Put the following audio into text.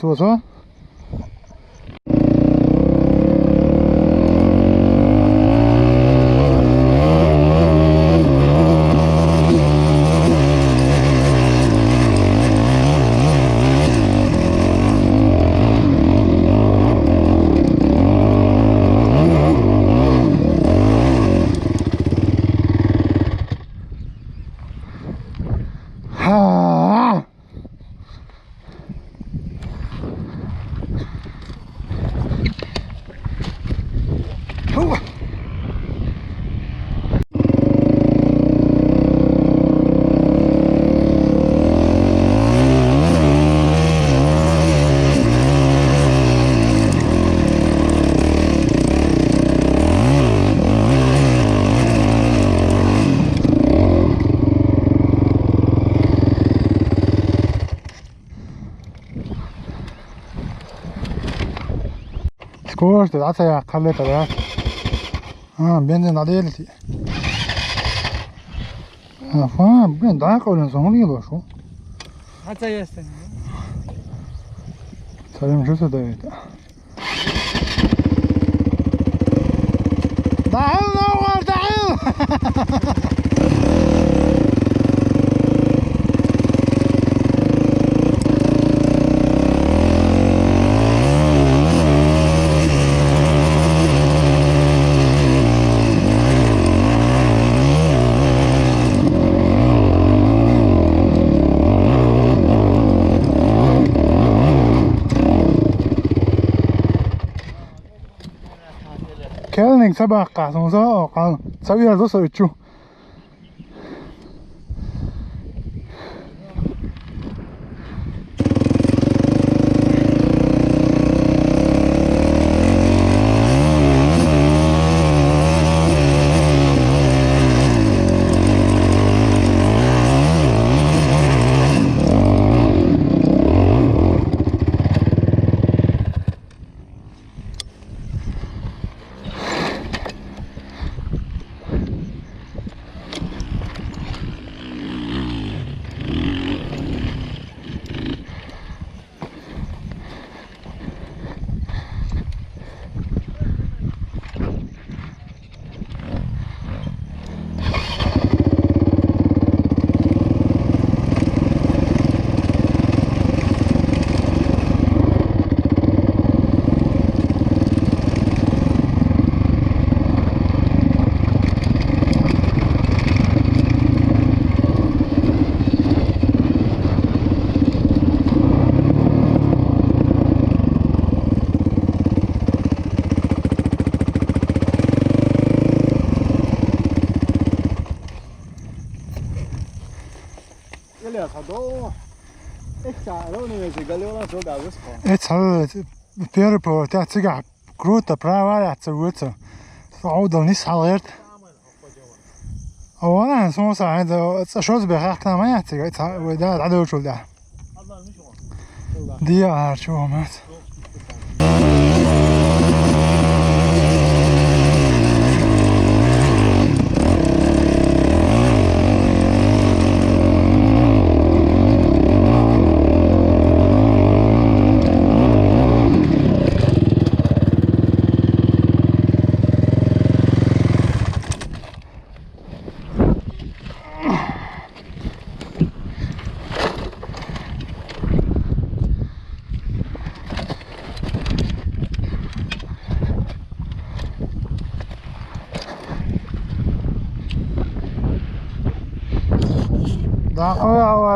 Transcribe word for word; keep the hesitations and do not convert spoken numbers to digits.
ཚོ་སོ། ཧ། Скорость двадцать я хале тара. А, бензин надо ли? А, фа, блин, да, колен сон ли лошо. А це є стен. Царем же садает. Дагыл, ногар, дагыл! Кэлнинг сабааккаа сонзоо оокъал сабиар досо үчү. Или я садо. Эх, я, ну, не вижу, галеона, что да, высоко. Эцал первый поворот, я цыга круто, права, я цыгуца. Аудал не салгерт. А вона, смысл, это, это что тебе, как там, я цыга, это, да, да, да, да. Ди арчу мас. Да, ой, ой, ой.